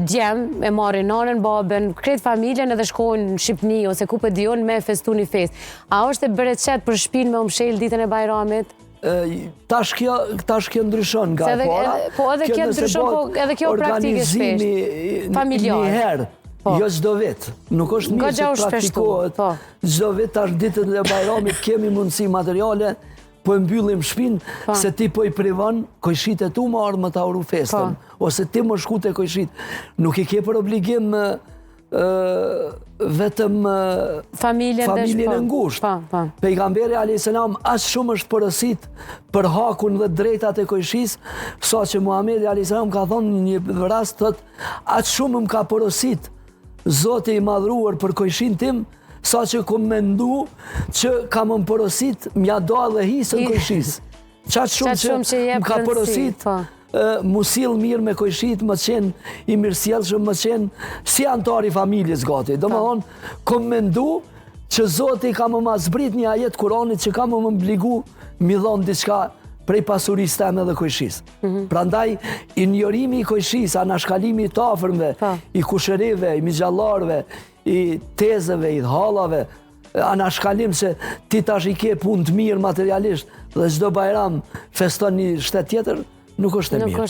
Djem e marrin nanën, babën, krejt familjen edhe shkojnë në Shqipni ose ku po di unë me festu një festë. A është e bereqet për shpinë me u mshel ditën e Bajramit? Tash kjo, tash kjo ndryshon nga e para. Po edhe kjo ndryshon, po edhe kjo praktikë e shpeshtë. Familjar. Një herë, po. jo çdo vit. Nuk është mirë që praktikohet. Po. Çdo vit tash ditën e Bajramit kemi mundësi materiale po e mbyllim shpinë, po. se ti po i privon kojshitë e tu me ardhë me ta uru festën, po. ose ti me shku te kojshitë. Nuk i ke për obligim vetëm familjen, familjen e po. ngushtë. Po, po. Pejgamberi a.s. aq shumë është porosit për hakun dhe drejtat e kojshisë, sa që Muhammedi a.s. ka thonë në një rast, thotë, aq shumë më ka porosit Zoti i madhruar për kojshinë tim, Sa që kom mendu që ka më më porosit m'ja da edhe hisën kojshisë. Qaq shumë që, që më ka porosit po. m'u sill mirë me kojshitë, me qenë i mirësjellshëm, me qenë si anëtar i familjes gati. Domethonë, kom mendu që Zoti ka me ma zbrit një ajet Kuranit që ka me më obligu m'i dhonë diçka prej pasurisë teme edhe kojshisë. Mhm. Prandaj, injorimi i kojshisë, anashkalimi i të afërmve, po. i kushërive, i mixhallarëve, i tezeve, i hallave, anashkalim se ti tash i ke punë të mirë materialisht dhe çdo bajram feston një shtet tjetër, nuk është e mirë.